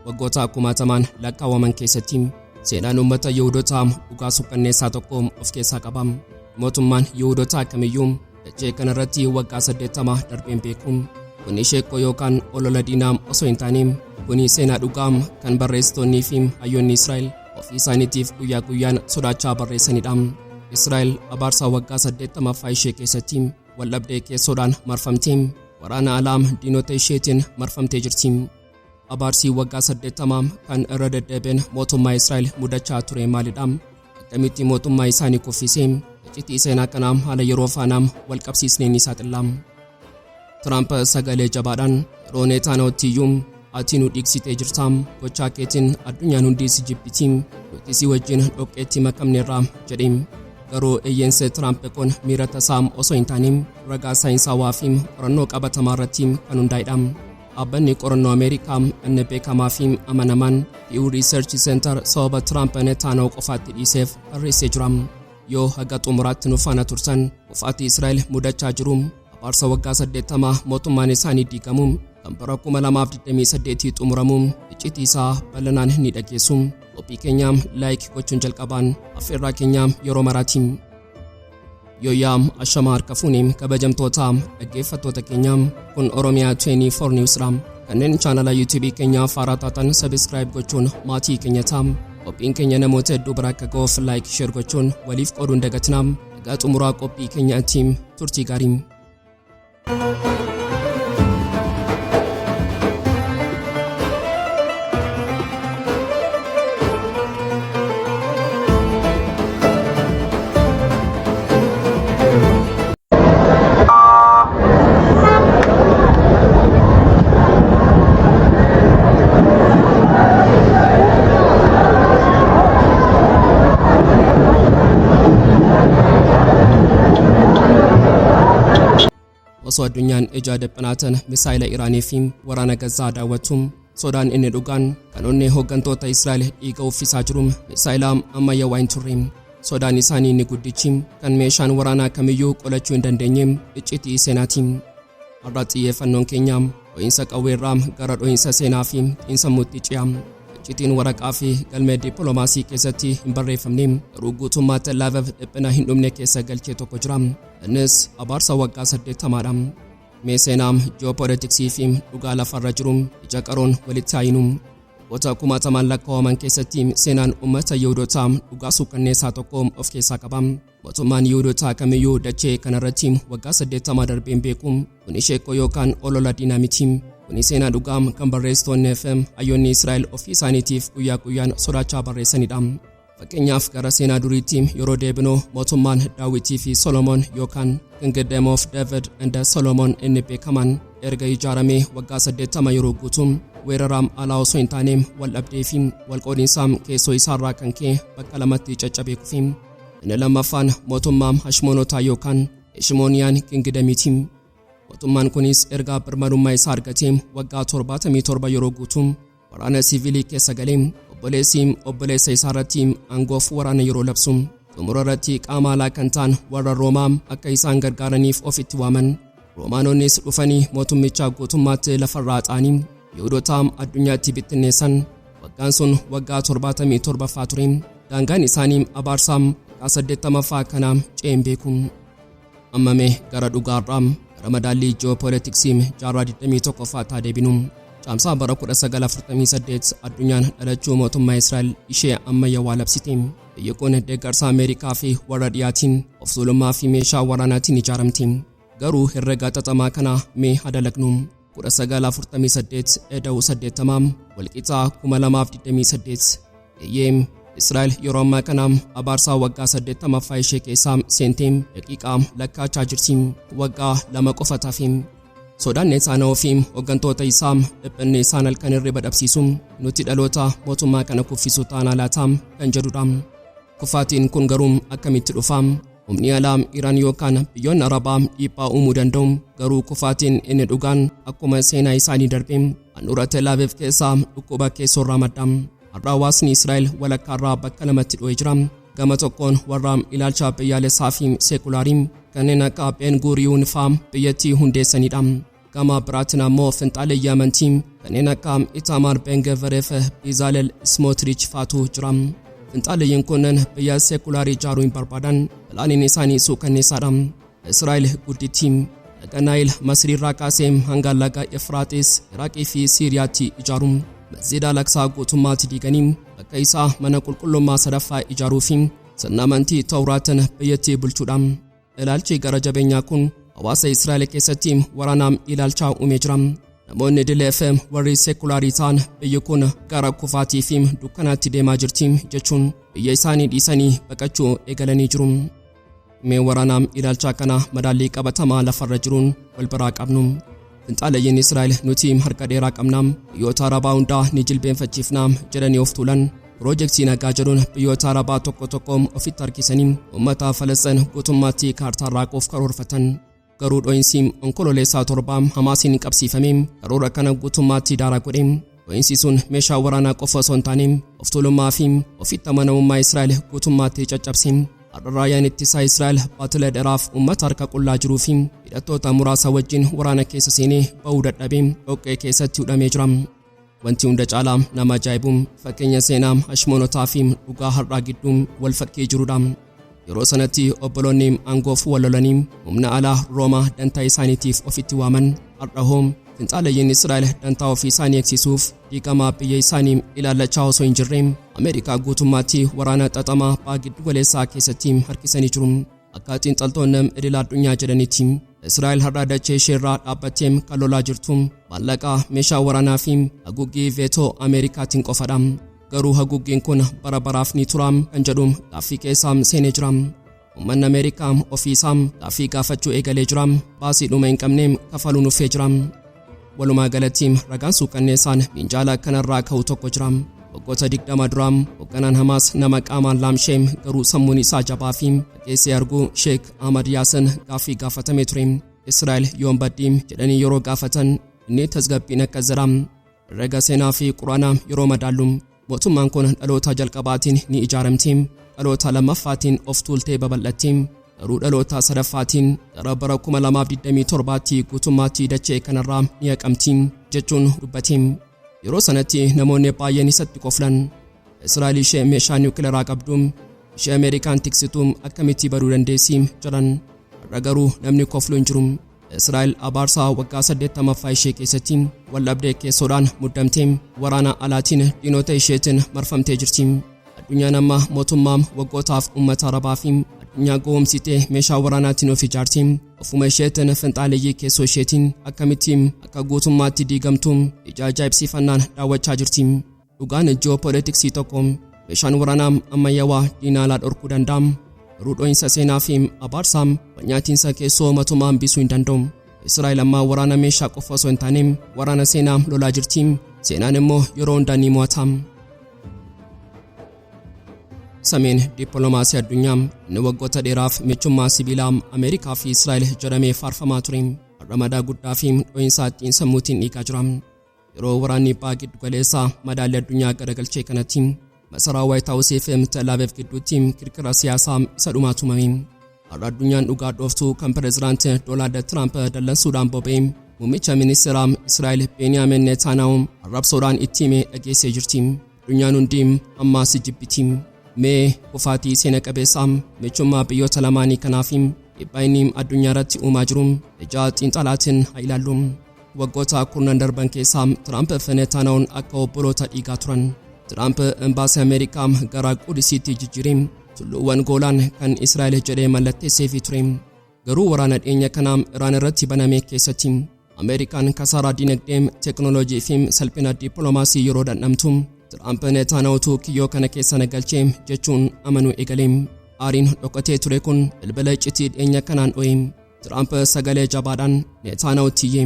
Waggoota kumaatamaan lakkaawwaman keessatti seenaan uummata Yihuudootaa dhugaa suukanneessaa tokko of keessaa qaba. Mootummaan Yihuudootaa kamiyyuu dachee kanarratti waggaa 80 darbeen beeku. Kuni sheekkoo yookaan olola diinaa osoo hin taane, kuni seenaa dhugaa kan barreessitoonnii fi hayyoonni Israa'el ofii isaaniitiif guyyaa guyyaan sodaachaa barreessanidha. Israa'el abaarsa waggaa 80ffaa ishee keessatti waldhabdee keessoodhaan marfamtee, waraana alaa diinota isheetiin marfamtee jirti. Abaarsi waggaa 80 kan irra deddeebiin mootummaa Israa'el mudachaa ture maalidha? Akkamitti mootummaa isaanii kuffisee? Iccitii seenaa kanaa haala yeroo faanaa wal qabsiisnee ni saaxilla. Tiraamp sagalee jabaadhaan yeroo Neetaanootti iyyuu, "Ati nu dhiigsitee jirta, gochaa keetiin addunyaan hundi si jibbiti, nuti si wajjin dhoqqeetti makamneerra," jedhe. Garuu eeyyeensi Tiraamp kun miira tasaa osoo hin taane, ragaa saayinsaawaa fi qorannoo qabatamaa irratti kan hundaa'edha. Dhaabbanni qorannoo Ameerikaa inni beekamaa fi amanamaan Pew Research Center sababa Tiraamp Neetaanoo qofaatti dhiiseef tarreessee jira. Yoo haga xumuraatti nu faana turtan, kufaatii Israa'el mudachaa jiru, abaarsa waggaa 80 mootummaan isaanii diigamu kan bara 2028 xumuramu, iccitii isaa bal'inaan ni dhageessu. Qophii keenya like gochuun jalqabaan affeerraa keenya yeroo maraati. Yooyyaa, ashama harka fuuni, kabajamtoota dhaggeeffattoota keenya, kun Oromiyaa 24 News dha. Kanneen chaanala YouTube keenyaa faaraa taatan subscribe gochuun maatii keenya ta'a. Qophiin keenya namoota hedduu bira akka ga'uuf like, share gochuun waliif qooduun dagatinaa. Egaa xumuraa qophii keenyaatti turtii gaarii. Osoo addunyaan ija dhiphinaatiin misaayila Iraanii fi waraana Gazaa daawwattu, sodaan inni dhugaan kan onnee hooggantoota Israa'el dhiiga uffisaa jiru misaayila ammayyaawaa hin turre. Sodaan isaanii inni guddichi kan meeshaan waraanaa kamiyyuu qolachuu hin dandeenye iccitii seenaati. Har'a xiyyeeffannoon keenya dho'iinsa qawweerraa gara dho'iinsa seenaa fi xiinsammuutti ce'a. Iccitiin waraqaa fi galmee dippiloomaasii keessatti hin barreeffamne garuu guutummaa Tel Aviv dhiphina hin dhumne keessa galchee tokko jira. Innis abaarsa waggaa 80dha. Mee seenaa ji'oopolitiksii fi dhugaa lafarra jiru ija qaroon walitti haayinu. Waggoota kumaatamaan lakkaa'aman keessatti seenaan uummata Yihuudootaa dhugaa suukanneessaa tokko of keessaa qaba. Mootummaan Yihuudootaa kamiyyuu dachee kanarratti waggaa 80 darbeen beeku. Kuni sheekkoo yookaan olola diinaa miti. Kuni seenaa dhugaa kan barreessitoonni fi hayyoonni Israa'el ofii isaaniitiif guyyaa guyyaan sodaachaa barreessanidha. Fakkeenyaaf, gara seenaa duriitti yeroo deebinu, mootummaan Daawitii fi Solomoon yookaan Kingdom of David and Solomon inni beekaman erga ijaaramee waggaa 80 yeroo guutu, weerara alaa osoo hin taane wal dhabdee fi wal qoodiinsa keessoo isaarraa kan ka'e bakka lamatti caccabee kufe. Inni lammaffaan mootummaa Hashmoonotaa yookaan Heshimooniyaan Kingdemiiti. Mootummaan kunis erga birmadummaa isaa argatee waggaa 77 yeroo guutu, waraana siivilii keessa galee obboleessi obboleessa isaa irratti aangoof waraana yeroo labsu, xumura irratti qaama alaa kan ta'an warra Roomaa akka isaan gargaaraniif ofitti waaman. Roomaanonnis dhufanii mootummicha guutummaatti lafarraa xaanii Yihudoota addunyaatti bittinneessan. Waggaan sun waggaa 77ffaa ture. Daangaan isaanii abaarsa waggaa 80ffaa kana ce'een beeku. Amma mee gara dhugaarraa, gara madaallii ji'oopolitiksii jaarraa 21ffaa taa deebinu. Caamsaa bara 1948 addunyaan dhalachuu mootummaa Israa'el ishee ammayyawaa labsite. Biyyi kun deeggarsa Ameerikaa fi warra dhiyaatiin, of tuulummaa fi meeshaa waraanaatiin ijaaramte. Garuu herrega xaxamaa kana mee haa dalagnu. 1948 eda'u 80 walqixaa 2028. Eeyyee, Israa'el yeroo ammaa kana abaarsaa waggaa 80ffaa ishee keessaa seentee daqiiqaa lakkaachaa jirti. Waggaa 2 qofa tafe. Sodaan Neetaanahoo fi hooggantoota isaa, dhiphinni isaan halkan hirriba dhabsiisu, nuti dhaloota mootummaa kana kuffisu taanaa laata kan jedhudha. Kufaatiin kun garuu akkamitti dhufa? Humni alaa Iraan yookaan biyyoonni Arabaa dhiibbaa uumuu danda'u. Garuu kufaatiin inni dhugaan akkuma seenaa isaanii darbe handhuura Tel Aviv keessaa dhukkuba keessoorraa madda. Har'a hawaasni Israa'el walakkaarraa bakka lamatti dho'ee jira. Gama tokkoon warra ilaalcha biyyaalessaa fi seekulaarii kanneen akka Ben Guriyoon fa'aa biyyattii hundeessanidha. Gama biraatiin ammoo finxaaleyyii amantii kanneen Kanneen akka Itamar Ben-Gvir fi Bezalel Smotrich faatu jira. Finxaaleyyiin kunneen biyya seekulaarii ijaaruu hin barbaadan. Pilaaniin isaanii suukanneessaadha. Israa'el guddittii laga Naayil Masriirraa kaasee hanga laga Efraaxiis Iraaqii fi Siiriyaatti ijaaru. Masjiida Al-Aqsaa guutummaatti diiganii bakka isaa mana qulqullummaa sadaffaa ijaaruu fi sirna amantii Tawraatiin biyyattii bulchuudha. Ilaalchi gara jabeenyaa kun hawaasa Israa'el keessatti waraanaam ilaalchaa uumee jira. Namoonni idilee fi warri seekulaarii ta'an biyyi kun gara kufaatii fi dukkanaatti deemaa jirti jechuun biyya isaanii dhiisanii baqachuu eegalanii jiru. Mee waraanaam ilaalchaa kana madaallii qabatamaa lafarra jiruun wal biraa qabnu. Finxaaleyyiin Israa'el nuti harka dheeraa qabna, biyyoota Arabaa hundaa ni jilbeenfachiifna jedhanii of tuulan. Piroojeektii nagaa jedhuun biyyoota Arabaa tokko tokko ofitti harkisanii uummata Falasxiin guutummaatti kaartaa raaquuf karoorfatan. Garuu dho'iinsi Onkololeessaa 7 Hamaasiin qabsiifame karoora kana guutummaatti daaraa godhe. Dho'iinsi sun meeshaa waraanaa qofa osoo hin taane of tuulummaa fi ofitti amanamummaa Israa'el guutummaatti caccabse. Har'a raayyaan ittisaa Israa'el baatilee dheeraaf uummata harka qullaa jiruu fi hidhattoota muraasa wajjin waraana keessa seenee ba'uu dadhabee dhoqqee keessatti hudhamee jira. Wanti hunda caalaa nama ajaa'ibu fakkeenya seenaa Hashmoonotaa fi dhugaa har'aa gidduu wal fakkii jirudha. Yeroo sanatti obboloonni aangoof wal lolanii humna alaa Roomaa dantaa isaaniitiif ofitti waaman. Har'a hoo finxaaleyyiin Israa'el dantaa ofii isaanii eegsisuuf diigamaa biyya isaanii ilaallachaa osoo hin jirre Ameerikaa guutummaatti waraana xaxamaa baha giddu galeessaa keessatti harkisanii jiru. Akka xiinxaltoonni idil addunyaa jedhanitti Israa'el har'a dachee isheerraa dhaabbattee kan lolaa jirtu maallaqa, meeshaa waraanaa fi haguuggii veetoo Ameerikaatiin qofadha. Garuu haguuggiin kun bara baraaf ni tura kan jedhu gaaffii keessaa seenee jira. Uummanni Ameerikaa ofii isaa gaaffii gaafachuu eegalee jira. Baasii dhuma hin qabne kafaluu nuffee jira. Walumaa galatti ragaan suukanneessaan minjaala kanarraa ka'u tokko jira. Waggoota 20 dura hoogganaan Hamaas nama qaamaan laamshee garuu sammuun isaa jabaa fi dhageessee arguu Sheek Ahmad Yaasin gaaffii gaafatamee ture. Israa'el yoom baddi jedhanii yeroo gaafatan inni tasgabbiin akkas jedha. Herrega seenaa fi Quraanaa yeroo madaallu mootummaan kun dhaloota jalqabaatiin ni ijaaramti. Dhaloota lammaffaatiin of tuultee babal'atti. Garuu dhaloota sadaffaatiin gara bara 2027tti guutummaatti dachee kanarraa ni haqamti jechuun dubbate. Yeroo sanatti namoonni baay'een isatti koflan. Israa'el ishee meeshaa niwukilaraa qabdu, ishee Ameerikaan tiksitu akkamitti baduu dandeessi jedhan. Har'a garuu namni koflu hin jiru. Israa'el abaarsaa waggaa 80ffaa ishee keessatti waldhabdee keessoodhaan muddamtee waraana alaatiin diinota isheetiin marfamtee jirti. Addunyaan amma mootummaa waggootaaf uummata Arabaa fi addunyaa gowwoomsitee meeshaa waraanaatiin of ijaarti. Ofuma isheetiin finxaaleyyii keessoo isheetiin akkamitti akka guutummaatti diigamtu ija ajaa'ibsiifannaan daawwachaa jirti. Dhugaan ji'oopoolitiksii tokko meeshaan waraanaa ammayyaawaa diina alaa dhorkuu danda'a. Garuu dho'iinsa seenaa fi abaarsaa nyaatiinsa keessoo matumaa hambisuu hin danda'u. Israa'el ammaa waraana meeshaa qofa osoo hin taane waraana seenaa lolaa jirti. Seenaan immoo yeroo hundaa ni mo'ata. Sameen dippiloomaasii addunyaa inni waggoota dheeraaf michummaa sibiilaa Ameerikaa fi Israa'el jedhamee faarfamaa ture. Har'a madaa guddaa fi dho'iinsa xiinsammuutiin dhiigaa jira. Yeroo waraanni baha giddu galeessaa madaalli addunyaa garagalchee kanatti masaraa Waayit Haawusii fi Tel Aviv gidduutti kirkira siyaasaa isa dhumaatu uumame. Har'a addunyaan dhugaa dhooftuu kan pireezidaantii Doonaald Tiraamp dallansuudhaan boba'e muummicha ministeeraa Israa'el Beeniyaamin Netanyahu arrabsoodhaan itti hime dhageessee jirti. Addunyaan hundi ammaa si jibbiti. Mee kufaatii seena qabeessaa michummaa biyyoota lamaanii kanaaf dhiibbaa inni addunyaa irratti uumaa jiru ija xiinxalaatiin haa ilaallu. Waggoota kurnan darban keessaa Tiraamp fi Netanyahuun akka obboloota dhiigaa turan. Tiraamp embaasii Ameerikaa gara Qudisiitti jijjiiree tulluuwwan Goolaan kan Israa'el jedhee mallatteesseefii ture. Garuu waraana dhiyeenya kanaa Iraan irratti baname keessatti Ameerikaan kasaaraa dinagdee, teeknooloojii fi salphina dippiloomaasii yeroo dhandhamtu Tiraamp Netanyahuutu kiyyoo kana keessa na galchee jechuun amanuu eegale. Aariin dhokatee ture kun bilbila iccitii dhiyeenya kanaan dho'e. Tiraamp sagalee jabaadhaan Netanyahuutti iyye.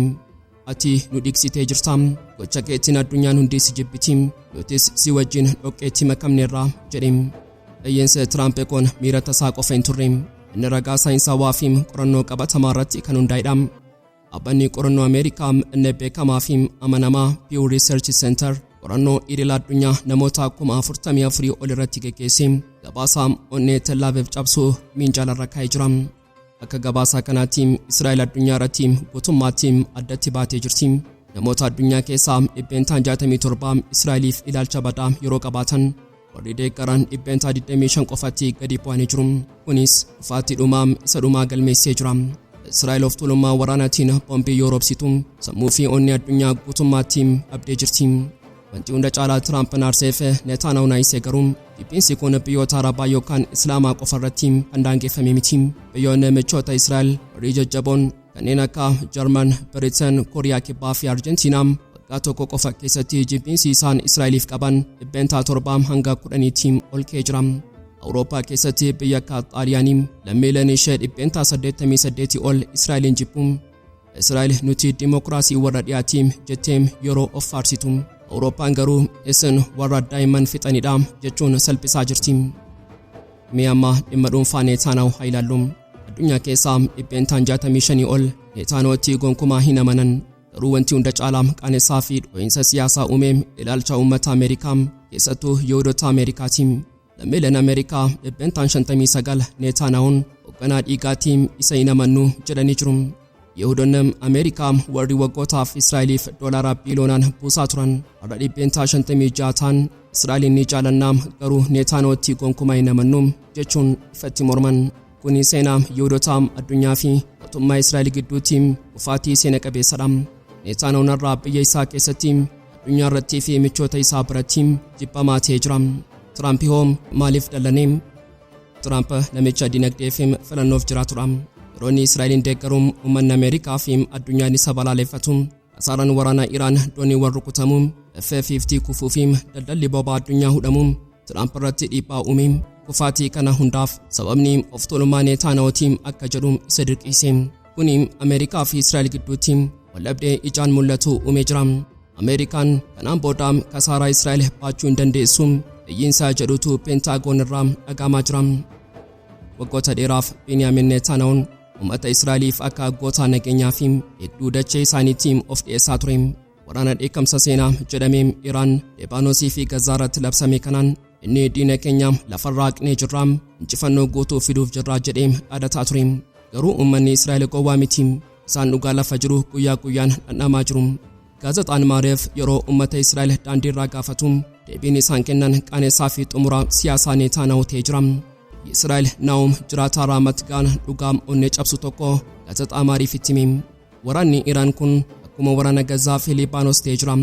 Ati nu dhiigsitee jirta. Gocha keetiin addunyaan hundi si jibbiti. Nutis si wajjin dhoqqeetti makamneerra jedhe. Iyyeensa Tiraamp kun miira tasaa qofa hin turre. Inni ragaa saayinsawaa fi qorannoo qabatamaa irratti kan hundaa'edha. Dhaabbanni qorannoo Ameerikaa inni beekamaa fi amanamaa Pew Research Center qorannoo idil addunyaa namoota 44,000 ol irratti geggeesse gabaasa onnee Tel Aviv cabsuu minjaalarra kaa'ee jira. Akka gabaasaa kanaatti Israa'el addunyaa irratti guutummaatti addatti baatee jirti. Namoota addunyaa keessaa 67% Israa'eliif ilaalcha badaa yeroo qabaatan warri deeggaran 25% qofatti gadi bu'anii jiru. Kunis kufaatii dhumaa isa dhumaa galmeessee jira. Israa'el of tuulummaa waraanaatiin boombii yoo roobsitu sammuu fi onnee addunyaa guutummaatti dhabdee jirti. Wanti hunda caalaa Tiraamp naarseef Netanyahu naayisee garuu jibbiinsi kun biyyoota Arabaa yookaan Islaamaa qofa irratti kan daangeffame miti. Biyyoonni michoota Israa'el warri jajjaboon kanneen akka Jarman, Biriteen, Kooriyaa Kibbaa fi Arjentiinaa waggaa tokko qofa keessatti jibbiinsi isaan Israa'eliif qaban 7% hanga 10tti ol ka'ee jira. Awurooppaa keessatti biyya akka Xaaliyaanii lammiileen ishee 88% ol Israa'eliin jibbu. Israa'el nuti dimokiraasii warra dhiyaatii jettee yeroo of faarsitu. Awurooppaan garuu isin warra daa'imman fixanidha jechuun salphisaa jirti. Mee amma dhimma dhuunfaa Netanyahu haa ilaallu. Addunyaa keessaa 65% ol Netanyahutti gonkumaa hin amanan. Garuu wanti hunda caalaa qaanessaa fi dho'iinsa siyaasaa uume ilaalcha uummata Ameerikaa keessattuu Yihudoota Ameerikaati. Lammiileen Ameerikaa 59% Netanyahuun hoogganaa dhiigaatii isa hin amannu jedhanii jiru. Yihudoonni Ameerikaa warri waggootaaf Israa'eliif doolaara biiliyoonaan buusaa turan har'a 56% ta'an Israa'eliin ni jaalannaa garuu Netanyahutti gonkumaa hin amannu jechuun ifatti morman. Kuni seenaa Yihudoota addunyaa fi mootummaa Israa'el gidduutti kufaatii seena qabeessadha. Netanyahuun har'a biyya isaa keessatti addunyaa irrattii fi michoota isaa biratti jibbamaa ta'ee jira. Tiraamp hoo maaliif dallanee? Tiraamp namicha dinagdee fi filannoof jiraatudha. Yeroo inni Israa'eliin deeggaruun uummanni Ameerikaa fi addunyaan isa balaaleffatu. Kasaaraan waraana Iraan dooniiwwan rukutamu, F-50 kufuu fi daldalli boba'aa addunyaa hudhamu Tiraamp irratti dhiibbaa uume. Kufaatii kana hundaaf sababni of tuulummaa Netanyahuuti akka jedhu isa dirqisiise. Kuni Ameerikaa fi Israa'el gidduutti waldhabdee ijaan mul'atu uumee jira. Ameerikaan kanaan booda kasaaraa Israa'el baachuu hin dandeessu iyyiinsaa jedhutu Peentaagoon irraa dhagahamaa jira. Waggoota dheeraaf Beniyaamin Netanyahuun uummata Israa'eliif akka goota nageenyaa fi eegduu dachee isaaniitti of dhiyeessaa ture. Waraana dheekkamsa seenaa jedhamee Iraan, Leebaanosii fi Gazaa irratti labsame kanaan inni diina keenya lafarraa haqnee jirra, injifannoo guutuu fiduuf jirra jedhee dhaadataa ture. Garuu uummanni Israa'el gowwaa miti. Isaan dhugaa lafa jiru guyyaa guyyaan dhandhamaa jiru. Gaazexaan Maariif yeroo uummata Israa'el daandii irraa gaafatu deebiin isaan kennan qaanessaa fi xumura siyaasaa Netanyahu ta'ee jira. Israa'el Naa'um jiraataa Raamat Gaan dhugaa onnee cabsu tokko gaazexaa Maariifitti hime. Waraanni Iraan kun akkuma waraana Gazaa fi Liibaanos ta'ee jira.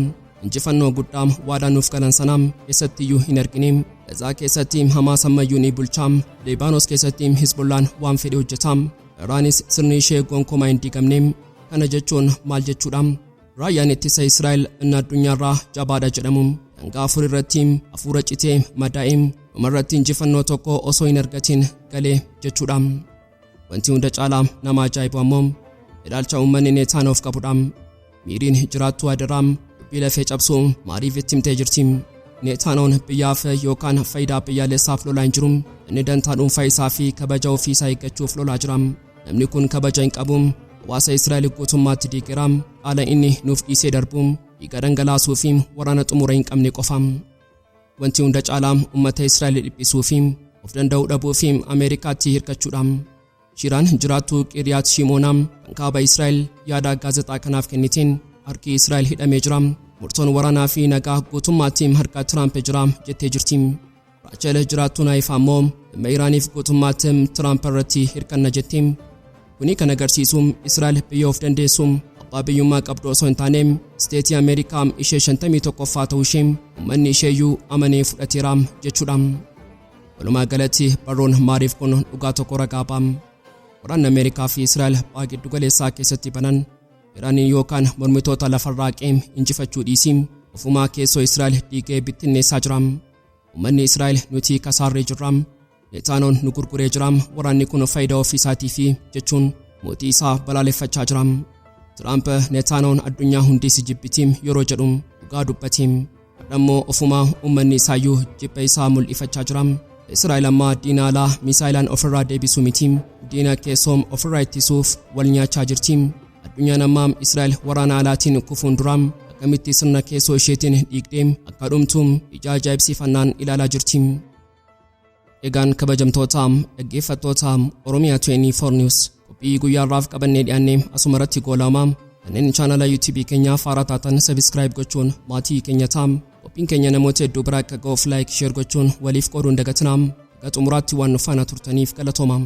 Injifannoo guddaa waadaa nuuf galan sana eessattiyyuu hin argine. Gazaa keessatti Hamaas ammayyuu ni bulcha. Liibaanos keessatti Hizbollaan waan fedhe hojjeta. Iraanis sirni ishee gonkumaa hin diigamne. Kana jechuun maal jechuudha? Raayyaan ittisa Israa'el inni addunyaarraa jabaadha jedhamu daangaa afur irratti hafuura citee madaa'e dhumarratti injifannoo tokko osoo hin argatin galee jechuudha. Wanti hunda caalaa nama ajaa'ibu ammoo ilaalcha uummanni Netanyahuuf qabudha. Miiriin jiraattuu adaraa dubbii lafee cabsuu Maariif itti himtee jirti. Netanyahuun biyyaaf yookaan faayidaa biyyaalessaaf lolaa hin jiru. Inni dantaa dhuunfaa isaa fi kabaja ofii isaa eeggachuuf lolaa jira. Namni kun kabaja hin qabu. Hawaasa Israa'el guutummaatti diigeera. Haala inni nuuf dhiisee darbu dhiiga dhangalaasuu fi waraana xumura hin qabne qofa. Wanti hunda caalaa uummata Israa'el dhiphisuu fi of danda'uu dhabuu fi Ameerikaatti hirkachuudha. Shiraan jiraattuu Qiriyaat Shimoonaa kan kaaba Israa'el yaada gaazexaa kanaaf kenniteen harki Israa'el hidhamee jira. Murtoon waraanaa fi nagaa guutummaatti harka Tiraamp jira jettee jirti. Raachel jiraattuu Naayifa ammoo dhimma Iraaniif guutummaatti Tiraamp irratti hirkanna jetti. Kuni kan agarsiisu Israa'el biyya of dandeessu abbaa biyyummaa qabdu osoo hin taane isteetii Ameerikaa ishee 51ffaa ta'uu ishee uummanni isheeyyuu amanee fudhateera jechuudha. Walumaa galatti barruun Maariif kun dhugaa tokko ragaa ba'a. Waraanni Ameerikaa fi Israa'el baha giddu galeessaa keessatti banan Iraaniin yookaan mormitoota lafarraa qeem injifachuu dhiisii ofumaa keessoo Israa'el diigee bittinneessaa jira. Uummanni Israa'el nuti kasaarree jirra. Netanyahuun nu gurguree jira. Waraanni kun faayidaa ofiisaatii fi jechuun mootii isaa balaaleffachaa jira. Tiraamp Netanyahuun addunyaa hundi si jibbiti yeroo jedhu dhugaa dubbate. Har'ammoo ofumaa uummanni isaayyuu jibba isaa mul'ifachaa jira. Israa'el ammaa diina alaa miisaayilaan ofirraa deebisuu miti. Diina keessoom ofirraa ittisuuf wal nyaachaa jirti. Addunyaan ammaa Israa'el waraana alaatiin kufuun dura akkamitti sirna keessoo isheetiin dhiigdee akka dhumtu ija ajaa'ibsiifannaan ilaalaa jirti. Egaan kabajamtoota dhaggeeffattoota Oromiyaa 24 News qophii guyyaa har'aaf qabannee dhiyaanne asuma irratti goolabama. Kanneen chaanala YouTube keenyaaf haaraa taatan subscribe gochuun maatii keenya ta'aa. Qophiin keenya namoota hedduu biraa akka ga'uuf like, share gochuun waliif qooduun dagatinaa. Haga xumuraatti waan nu faana turtaniif galatoomaa.